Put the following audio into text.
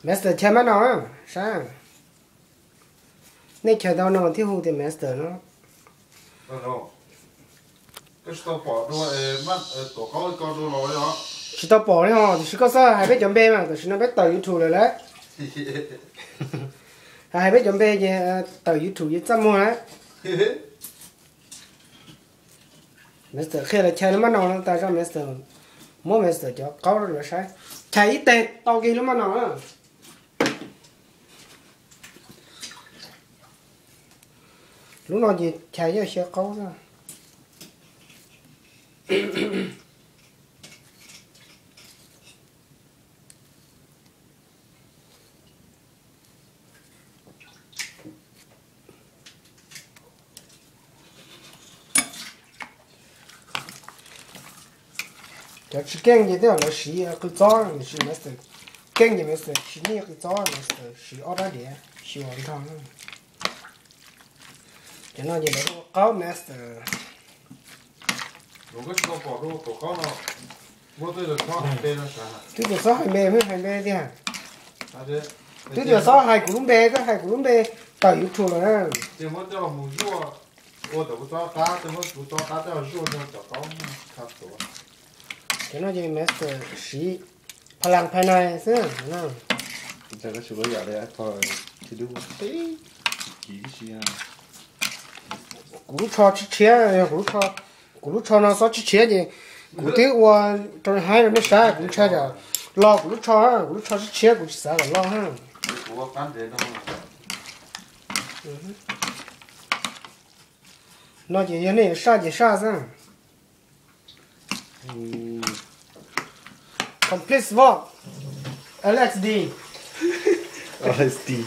Master chais mab no, saib. Nej chais tau no thiaj hu tias master no. Tsis tau pom li ho, tiam sis koj txhob hais peb cov npe mas tam sim no peb tawm YouTube lawm lauj. Hais peb cov npe ces tawm YouTube ces txaj muag lawm. Master qhia lawv chais lub mab no no tas zog, master muab master cov qaub rau lawv saib. Chais ib teg tau kiag lub mab no na. Lub no ces chais yog xyaw qaub xwb. Cov tsis keej ces tej zaum lawv siv qws txob, keej ces master tsis nij qws txob, master siv ob rab diav xyuas nrog. Cov no ces lawv hu qaub master. Twb tsis txhob hais npe, hais npe tiag. Twb tsis txhob hais kuv lub npe, koj hais kuv lub npe tawm YouTube lawm na. Cov no ces master siv pha las phai nais xwb. Kuv lub tsho tshiab tshiab, yog kuv lub tsho no txhob tshiab tshiab ces kuv twb ua rau haib rau nej saib, kuv ntshai tsam los kuv lub tsho, kuv lub tsho tshiab tshiab kuv tsis xav kom los. No ces yog nej yuav saj ces saj xwb. Complete vlog, L X D. L X D.